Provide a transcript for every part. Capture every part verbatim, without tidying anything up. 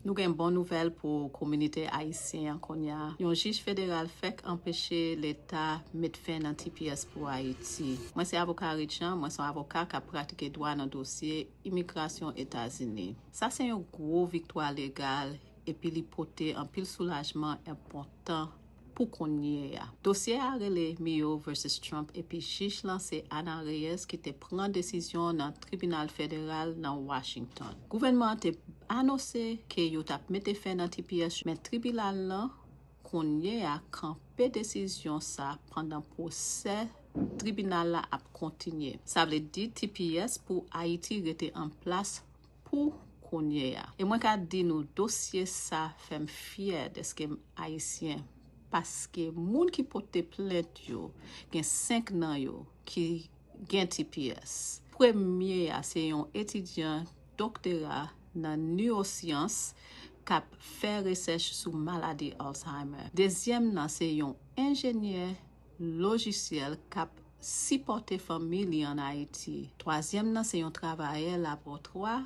Nou gen bon nouvèl pou kominote ayisyen an kounye a. Yon jij federal fèk anpeche Leta met fen nan T P S pou Ayiti. Mwen se avoka Richan, mwen se yon avoka k ap pratike dwa nan dosye imigrasyon Etazini. Sa se yon gwo viktwa legal epi li pote anpil soulajman enpòtan pou kounye a. Dosye a rele Miyo vs Trump epi jij lan se Ana Reyes ki te pran desizyon nan tribinal federal nan Washington. Gouvènman an te anonse ke yo t ap mete fen nan T P S, men tribinal lan kounye a kanpe desizyon sa pandan pwosè tribinal la ap kontinye. Sa vle di T P S pou Ayiti rete an plas pou kounye a. E mwen ka di nou dosye sa fè m fyè dèske m ayisyen, paske moun ki pote plent yo, gen senk nan yo ki gen T P S. Premye a se yon etidyan doktera nan niwosyans k ap fè resèch sou maladi Alzheimer. Dezyèm nan se yon enjenyè lojisyèl k ap sipòte fanmi li ann Ayiti. Twazyèm nan se yon travayè laboratwa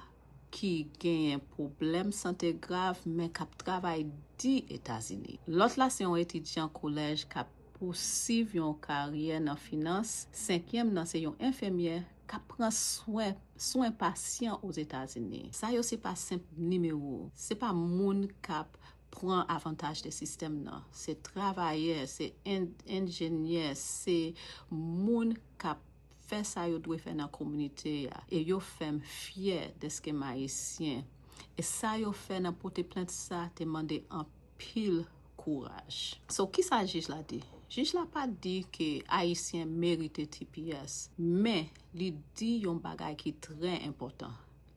ki genyen pwoblèm sante grav men k ap travay di Etazini. Lòt la se yon etidyan kolèj k ap pousuiv yon karyè nan finans. Senkyèm nan se yon enfimyè k ap pran swen, swen pasyan Ozetazini. Sa yo se pa senp nimewo, se pa moun k ap pran avantaj de sistèm nan. Se travayè, se en-, enjenyè, se moun k ap fè sa yo dwe fè nan kominote a. E yo fè m fyè dèske m ayisyen. E sa yo fè nan pote plent sa te mande anpil kouraj. So, kisa jij la di? Jij la pa di ke Ayisyen merite T P S, men li di yon bagay ki trè enpòtan.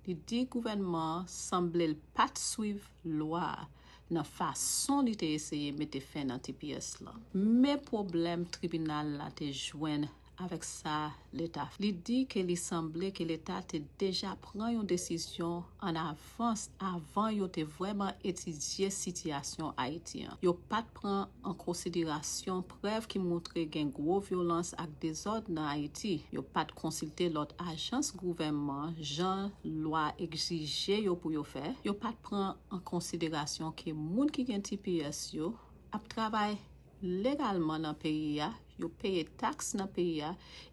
Li di gouvènman an sanble l pa t swiv lwa a nan fason li te eseye mete fen nan T P S lan. Men pwoblèm tribinal la te jwenn avèk sa Leta. Li di ke li sanble ke Leta te deja pran yon desizyon an avans avan yo te vrèman etidye sitiyasyon Ayiti an. Yo pa t pran an konsiderasyon prèv ki montre gen gwo vyolans ak dezòd nan Ayiti. Yo pa t konsilte lòt ajans gouvènman jan lwa egzije yo pou yo fè. Yo pa t pran an konsiderasyon ke moun ki gen T P S yo ap travay legalman nan peyi a, yo peye taks nan peyi a,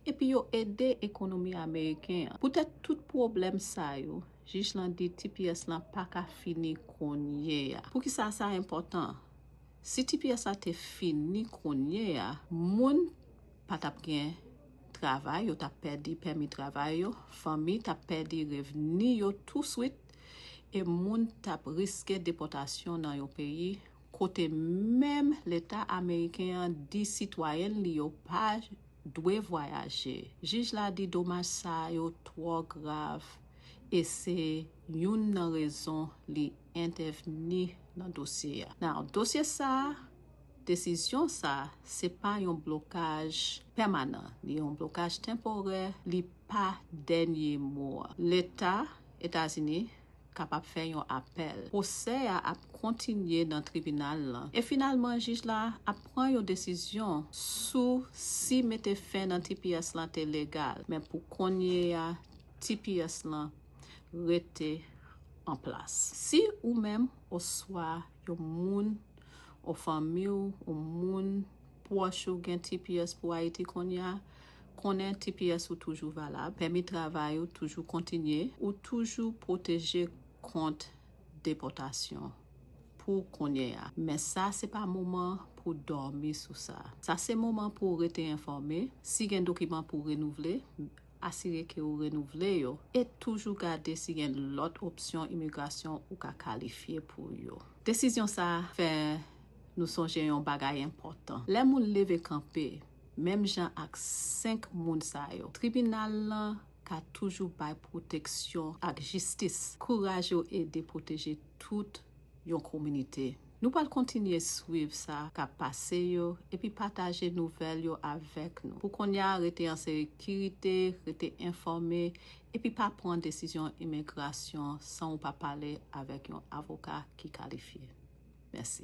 epi yo ede ekonomi ameriken an. Poutèt tout pwoblèm sa yo, jij lan di T P S lan pa ka fini kounye a. Poukisa sa enpòtan? Si T P S la te fini kounye a, moun pa t ap gen travay, yo t ap pèdi pèmi travay yo, fanmi t ap pèdi revni yo touswit, e moun t ap riske depòtasyon nan yon peyi kote menm Leta ameriken an di sitwayen li yo pa dwe vwayaje. Jij la di domaj sa yo twò grav e se youn nan rezon li entèvni nan dosye a. Now, dosye sa a, desizyon sa a, se pa yon blokaj pèmanan, li yon blokaj tanporè, li pa dènye mo a. Leta Etazini kapab fè yon apèl. Pwosè a ap kontinye nan tribinal lan. E finalman, jij la ap pran yon desizyon sou si mete fen nan T P S lan te legal. Men pou kounye a, T P S lan rete an plas. Si ou menm oswa yon moun, ou fanmi w, ou moun pwòch ou gen T P S pou Ayiti kounye a, konnen T P S ou toujou valab, pèmi travay ou toujou kontinye, ou toujou pwoteje kont depòtasyon pou kounye a. Men sa se pa moman pou dòmi sou sa. Sa se moman pou w rete enfòme. Si gen dokiman pou renouvle, asire ke w renouvle yo e toujou gade si gen lòt opsyon imigrasyon ou ka kalifye pou yo. Desizyon sa a fè nou sonje yon bagay enpòtan. Lè moun leve kanpe, menm jan ak senk moun sa yo, tribinal lan ka toujou bay pwoteksyon ak jistis. Kouraj yo ede pwoteje tout yon kominote. Nou pral kontinye swiv sa k ap pase yo epi pataje nouvèl yo avèk nou. Pou kounye a, rete an sekirite, rete enfòme, epi pa pran desizyon imigrasyon san w pa pale avèk yon avoka ki kalifye. Mèsi.